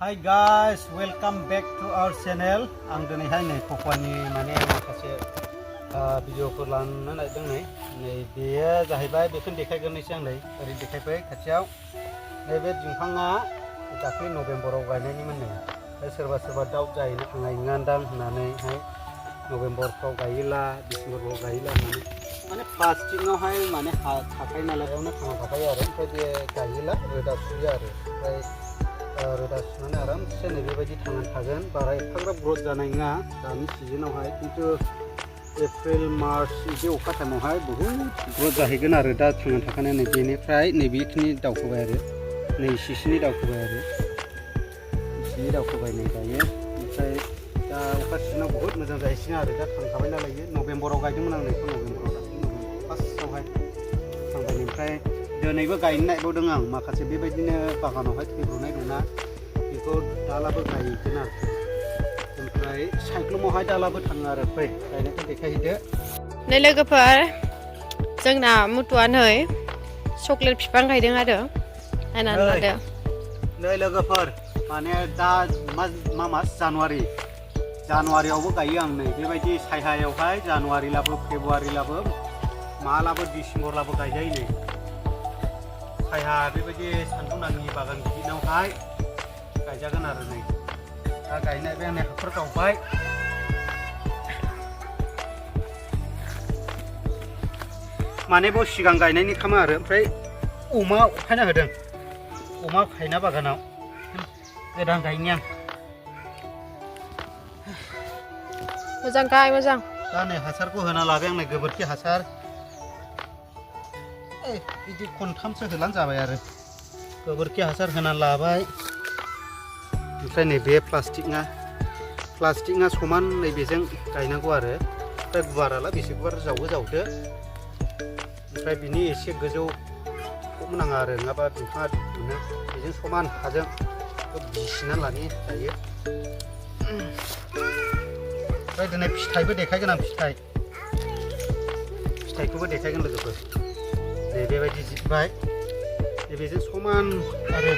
Hi guys, welcome back to our channel. Ang दिनैहाय नै ककवानि माने माखासे भिडिअफोर लानानै नायदों नै बेयो जाहैबाय बेखौनो देखायग्रोनोसै आं नै ओरै देखायफै खाथियाव नैबे बिफाङा दाख्लै नभेम्बराव गायनायनिमोन नै सोरबा सोरबा दाउट जाहैनो थांनाय नङादां होननानैहाय नभेम्बरफ्राव गायोला डिसेम्बरफ्राव गायोला होननानै माने प्लास्टिकआवहाय माने थाखायो नालाय बेयावनो थांना थाखायो आरो ओमफ्राय बे गायोला रोदा सुयो आरो ओमफ्राय रोदा सुनानै आरामसे नै बेबायदि थांनानै थागोन बारा एफाग्राब ग्रथ जानाय नङा दानि सिजनावहाय खिन्थु एप्रिल मार्च बिदि अखा टाइमावहाय बहुद ग्रथ जाहैगोन आरो दा थांनानै थाखानाय नै बेनिफ्राय नैबेखिनि दावखोबाय आरो नै इसेनि दावखोबाय आरो इसेनि दावखोबाय नै दायो ओमफ्राय दा अखा सिजनाव बहुद मोजां जाहैसिगोन आरो दा थांखाबाय नालाय नभेम्बराव गायदोंमोन आं नैखौ नभेम्बराव फार्स्टआवहाय थांबाय ओमफ्राय दिनैबो गायनो नागिरबावदों आं माखासे बेबायदिनो बागानावहाय थैब्र'नाय दंना बेखौ दालाबो गायगोन आरो ओमफ्राय साइक्लुमावहाय दालाबो थाङो आरो फै गायनायखौ देखायहैदो नै लोगोफोर जोंना मुथुआ नै चक्लेट बिफां गायदों आरो नायनानै लादो नै लोगोफोर माने दा मा मास जानुवारियावबो गायो आं नै बेबायदि सायहायावहाय जानुवारिलाबो फेब्रुवारिलाबो मालाबो डिसेम्बरलाबो गायजायो नै सायहा बेबायदि सान्दुं नाङि बागान गिदिरावहाय गायजागोन आरो नै दा गायनाय बे आं हाखर गावबाय माने बाव सिगां गायनायनि खामो आरो ओमफ्राय अमा खायना होदों अमा खायना बागानाव गोदान गायनि आं मोजां गाय मोजां दा नै हासारखौ होना लाबाय आं नै गोबोरखि हासार बिदि खनथामसो होलां जाबाय आरो गोबोरखि हासार होना लाबाय ओमफ्राय नै बे प्लास्टिकना समान नैबेजों गायनांगौ आरो ओमफ्राय गुवाराला बेसे गुवार जावदो ओमफ्राय बिनि एसे गोजौ खम नाङा आरो नङाबा बिफाङा दुखुनो बेजों समान हाजों बिसिना लानि जायो ओमफ्राय दिनै फिथाइबो देखायगोन आं फिथाइखौबो देखायगोन लोगोफोर नै बेबायदि जिरबाय बेजों समान आरो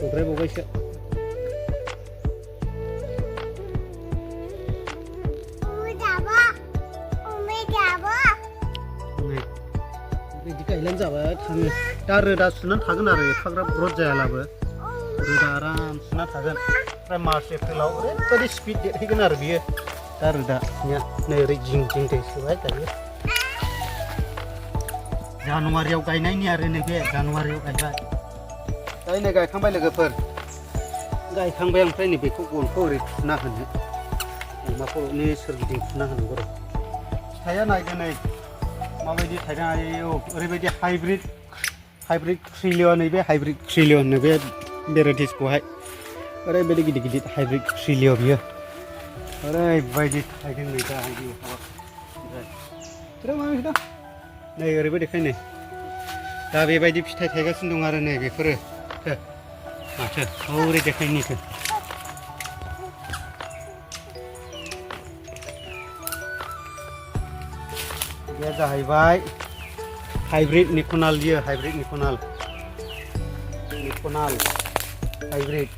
ओमफ्राय बबायसो बिदि गायलां जाबाय थाङो दा रोदा सुनानै थागोन आरो एफाग्राब ग्रथ जायालाबो रोदा आराम सुना थागोन ओमफ्राय मार्च एप्रिलाव ओरैबायदि स्पिड देरहैगोन आरो बियो दा रोदानिया नै ओरै जिं दै सोबाय दायो जानुवारियाव गायनायनि आरो नैबे जानुवारियाव गायबाय दायो नै गायखांबाय लोगोफोर गायखांबाय ओमफ्राय नैबेखौ गनखौ ओरै थुना होनो अमाखौनि सोरगिदिं थुना होनांगौ आरो फिथाइया नायदो नै माबायदि थायदों आयौ ओरैबायदि हाइब्रिद क्रिलिय' नैबे हाइब्रिद क्रिलिय' होनो बे भेराइटिसखौहाय ओरैबायदि गिदिर हाइब्रिद क्रिलिय' बियो ओरैबायदि थायदों नै दा नै ओरैबायदि खायनो दा बेबायदि फिथाइ थायगासिनो दं आरो नै बेफोरो माथो हौरै देखायनिखौ बे जाहैबाय हाइब्रिद निक'नाल बियो हाइब्रिद निक'नाल हाइब्रिद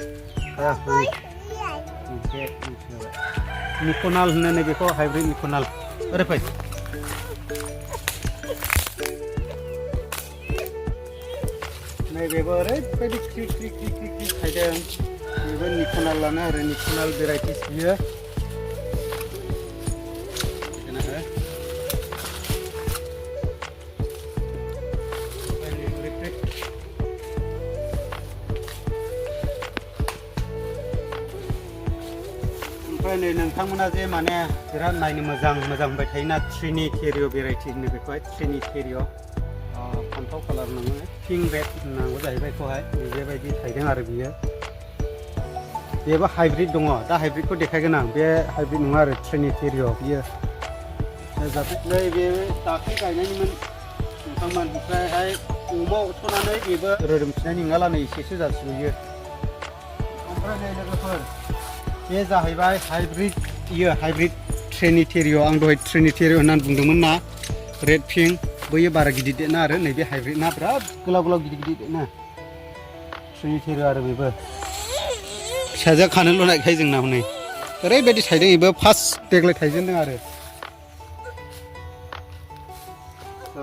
निक'नाल होननानै बेखौ हाइब्रिद निक'नाल ओरै फै नैबेबो ओरैबायदि ख्रि थायदों बेबो निक'नालानो आरो निक'नाल भेराइटिस बियो ओमफ्राय नै नोंथांमोना जे माने बिराद नायनो मोजां होनबाय थायोना ट्रिनि टेरिय' भेराइटि होनो बेखौहाय ट्रिनि टेरिय' फान्थाव कालार नङो पिंक रेड होननांगौ जाहैबाय बेखौहाय बेबायदि थायदों आरो बियो बेबो हाइब्रिद दङ दा हाइब्रिदखौ देखायगोन आं बे हाइब्रिद नङा आरो ट्रिनि टेरिय' बियो नै बे दाख्लै गायनायनिमोन नोंथांमोन ओमफ्रायहाय अमा अरस'नानै बेबो रोदोमफिननायनि नङाला नै एसेसो जासिगोयो ओमफ्राय नै लोगोफोर बे जाहैबाय हाइब्रिद ट्रिनिटेरिय' आं दहाय ट्रिनिटेरिय' होननानै बुंदोंमोन ना रेड पिंक बैयो बारा गिदिर देरना आरो नैबे हाइब्रिद ना बिराद गोलाव गोलाव गिदिर गिदिर देरना थ्रिनि थेरो आरो बेबो फिसाजोआ खानो लुनायखाय जोंना हनै ओरैबायदि थायदों बेबो फार्स्ट देग्लाय थायजेनदों आरो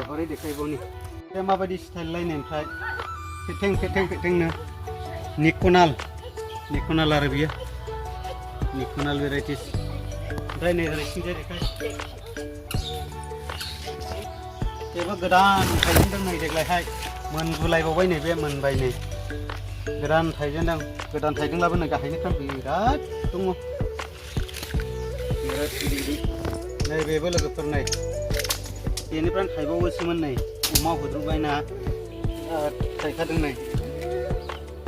हरै देखायबावनि बे माबायदि स्टाइल लायनो ओमफ्राय फेथेंनो निक'नाल आरो बियो निक'नाल भेराइटिस ओमफ्राय नै ओरै सिंजाय देखाय बेबो गोदान थायजेनदों नै देग्लायहाय मोनगुलायबावबाय नै बे मोनबाय नै गोदान थायजेनदों गोदान थायदोंब्लाबो नै गाहायनिफ्राय बिराद दङ बिराद गिदिर नै बेबो लोगोफोर नै बेनिफ्राय थायबावोसोमोन नै अमा हुद्रुबायना थायखादों नै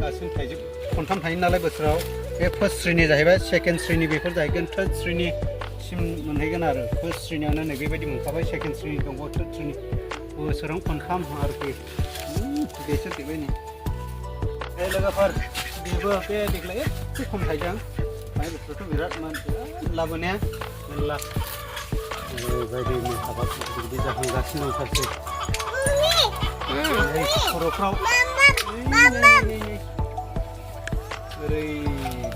गासिबो थायजोब खनथाम थायो नालाय बोसोराव बे फार्स्ट श्रेणी जाहैबाय सेकेन्ड श्रेणी बेफोर जाहैगोन थार्ड श्रेणीसिम मोनहैगोन आरो फार्स्ट श्रेणीयावनो नै बेबायदि मोनखाबाय सेकेन्ड श्रेणी दंबावो थार्ड श्रेणी बोसोराव खनथाम आरोखि बेसो देबाय नै लोगोफोर बेबो बे देग्लाय एसे खम थायदों थांनाय बोसोरावथ' बिराद लाबोनाया मेरला बायदि हाबा बिदि जाहांगासिनो दंथारसै खर'फ्राव ओरै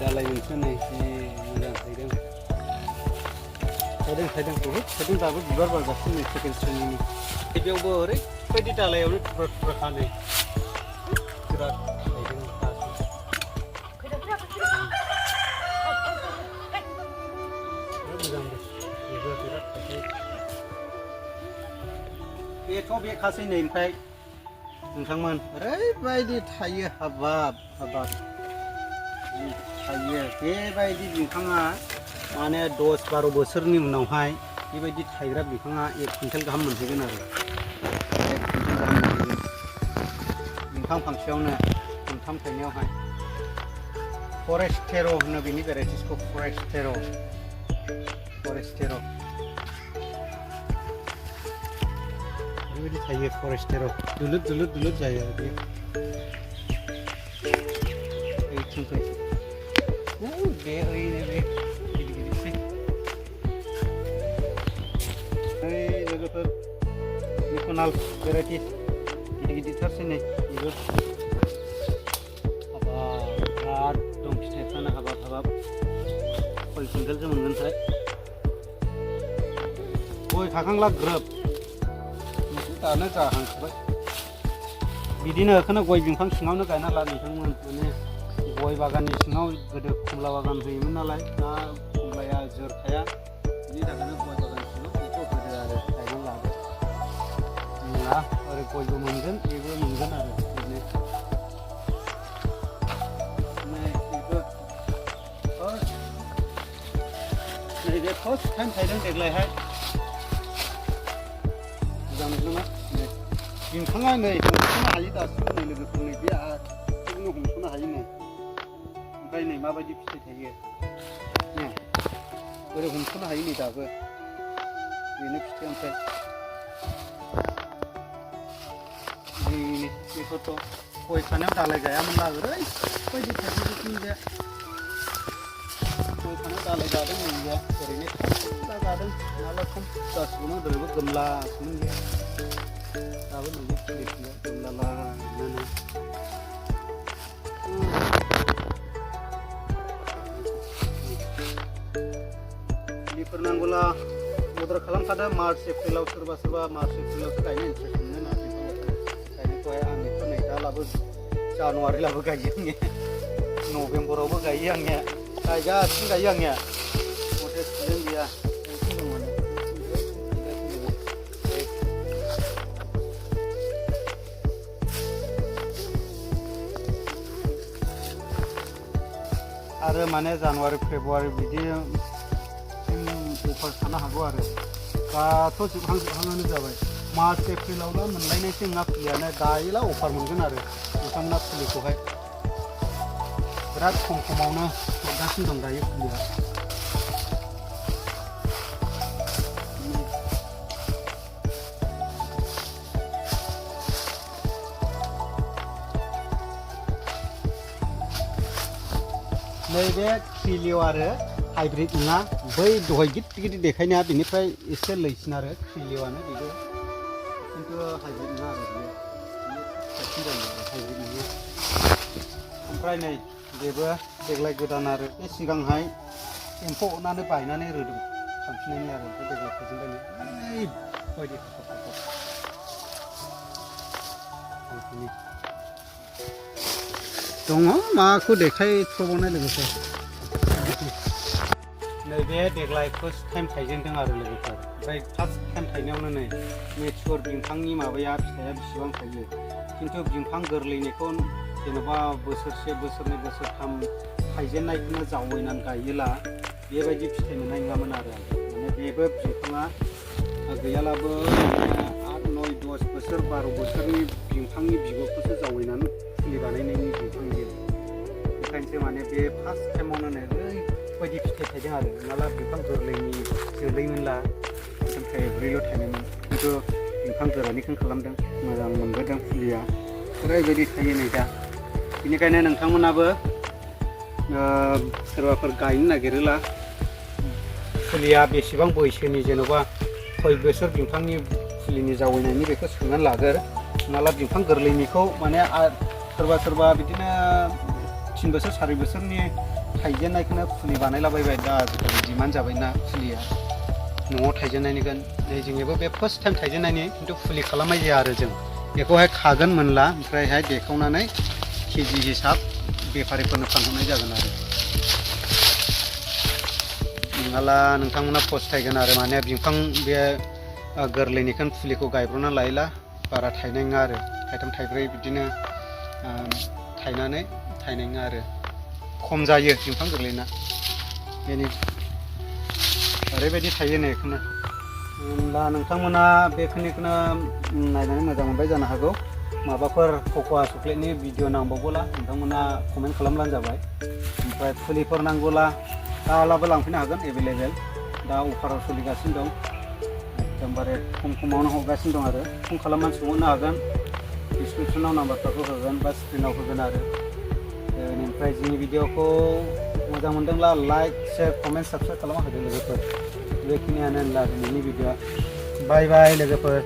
दालाय मोनसे नै जि मोजां थायदों बहुद थायदों दाबो बिबार बारगासिनो नै सेकेन्ड श्रेणीनि बेयावबो ओरैबायदि दालायावनो थुब्रा थुब्राखा नै बिराद थायदों मोजां बेबो बिराद थायदों बेथ' बे खासै नै ओमफ्राय नोंथांमोन ओरैबायदि थायो हाबाब थायो बेबायदि बिफाङा माने 10-12 बोसोरनि उनावहाय बेबायदि थायग्रा बिफाङा 1 कुइन्टेल गाहाम मोनहैगोन आरो 1 कुइन्टेल गाहाम मोनहैगोन बिफां फांसेयावनो मोनथाम थायनायावहाय फरेस्टेर' होनो बेनि भेराइटिसखौ फरेस्टेर' ओरैबायदि थायो फरेस्टेर' दुलुर जायो आरो बे ओइथिंखै बे ओइनो बे गिदिरसै ओइ लोगोफोर निक'नाल भेराइटिस गिदिरथारसै नै बेबो हाबाब बिराद दं फिथाइफ्रानो हाबाब खय कुइन्टेलसो मोनगोनथाय गय खाखांला ग्रोब दानो जाहांखाबाय बिदिनो बेखौनो गय बिफां सिङावनो गायना ला नोंथांमोन माने गय बागाननि सिङाव गोदो खमला बागान होयोमोन नालाय दा खमलाया जोरखाया बिनि थाखायनो गय बागान सिङाव बेखौ होदो आरो गायना लादो होनब्ला ओरै गयबो मोनगोन बेबो मोनगोन आरो बिदिनो नैबे फार्स्ट टाइम थायदों देग्लायहाय मोजां नुदोंना बिफाङा नै हमस'नो हायो दासिमबो नै लोगोफोर नै बे आथिंजोंनो हमस'नो हायो नै ओमफ्राय नै माबायदि फिथाइ थायो ओरै हमस'नो हायो नै दाबो बेनो फिथाइ ओमफ्राय बेखौथ' गय खानायाव दालाय गायामोनला ओरैबायदि थाइजौनि बे गय खानायाव दालाय गादों नै बे ओरैनो दा गादों माला खम गासिबो ओरैबो गोमलासोमोन बे दाबो नुयो फुलिखौनो गोमलाला फुलिफोर नांगौला अर्डार खालामखादो मार्च एप्रिलाव सोरबा मार्च एप्रिलावसो गायनो इन्टारेस्ट मोनो ना गायनायखौहाय आंनिथ' नै दालाबो जानुवारिलाबो गायो आंनिया नभेम्बरावबो गायो आंनिया गायगासिनो गायो आंनिया मथे सिजेन गैया आरो माने जानुवारि फेब्रुवारि बिदि अफार थानो हागौ आरो दाथ' जोबहांआनो जाबाय मार्च एप्रिलावला मोनलायनायसो नङा फुलियानो दायोला अफार मोनगोन आरो नोंथांमोना फुलिखौहाय बिराद खमावनो हरगासिनो दं दायो फुलिया नैबे खिलिव आरो हाइब्रिद नङा बै दहाय गिदिर देखायनाया बेनिफ्राय एसे लैसिन आरो खिलिवानो बेबो खिन्थु हाइब्रिद नङा आरो बेयो साबसिन जायो हाइब्रिद नङा ओमफ्राय नै बेबो देग्लाय गोदान आरो बे सिगांहाय एम्फौ अरनानै बायनानै रोदोम थांफिननायनि आरो ओमफ्राय देग्लाय फोजोबलायनो ओरैबायदि दङ माखौ देखायथ'बावनाय लोगोफोर नैबे देग्लाय फार्स्ट टाइम थाइजेनदों आरो लोगोफोर ओमफ्राय फार्स्ट टाइम थाइनायावनो नै मेचुर बिफांनि माबाया फिथाइया बेसेबां थायो खिन्थु बिफां गोरलैनिखौ जेनेबा बोसोरसे बोसोरनै बोसोरथाम थाइजेननायखौनो जावैनानै गायोला बेबायदि फिथाइ मोननाय नङामोन आरो माने बेबो बिफाङा गैयालाबो 8, 9, 10 बोसोर 12 बोसोरनि बिफांनि बिगुरखौसो जावैनानै फुलि बानायनायनि बिफां बियो ओंखायनोसो माने बे फार्स्ट टाइमावनो नै ओरैबायदि फिथाइ थाइदों आरो नङाब्ला बिफां गोरलैनि जोलैमोनला ओमफ्राय ब्रैल' थाइनायमोन खिन्थु बिफां गोरानिखौनो खालामदों मोजां मोनबोदों फुलिया ओरैबायदि थायो नै दा बेनिखायनो नोंथांमोनाबो सोरबाफोर गायनो नागिरोला फुलिया बेसेबां बैसोनि जेन'बा खय बोसोर बिफांनि फुलिनि जावैनायनि बेखौ सोंनानै लागोर नङाब्ला बिफां गोरलैनिखौ माने सोरबा सोरबा बिदिनो 3 बोसोर 4 बोसोरनि थाइजेननायखौनो फुलि बानायलाबायबाय दा आजिखालि डिमान्ड जाबायना फुलिया न'आव थाइजेननायनिगोन नै जोंनिबो बे फार्स्ट टाइम थाइजेननायनि खिन्थु फुलि खालामनाय जाया आरो जों बेखौहाय खागोन मोनला ओमफ्रायहाय देखावनानै केजि हिसाब बेफारिफोरनो फानहरनाय जागोन आरो नङाब्ला नोंथांमोना फस्थायगोन आरो माने बिफां बे गोरलैनिखौनो फुलिखौ गायब्र'ना लायोला बारा थायनाय नङा आरो थाइथाम थाइब्रै बिदिनो थायनानै थायनाय नङा आरो खम जायो बिफां गोरलैना बेनि ओरैबायदि थायो नै बेखौनो होनब्ला नोंथांमोना बेखिनिखौनो नायनानै मोजां मोनबाय जानो हागौ माबाफोर कक'आ चक्लेटनि भिडिअ नांबावगौला नोंथांमोना कमेन्ट खालामब्लानो जाबाय ओमफ्राय फुलिफोर नांगौला दालाबो लांफैनो हागोन एभेलेबेल दा अफाराव सोलिगासिनो दं एकदमबारे खम खमावनो हरगासिनो दं आरो फन खालामनानै सोंहरनो हागोन डिसक्रिपसनाव नाम्बारफोरखौ होगोन बा स्क्रिनाव होगोन आरो बेनिफ्राय जोंनि भिडिअखौ मोजां मोनदोंब्ला लाइक शेयार कमेन्ट साबस्क्राइब खालामना होदो लोगोफोर बेखिनियानो होनब्ला दिनैनि भिडिअआ बाय बाय लोगोफोर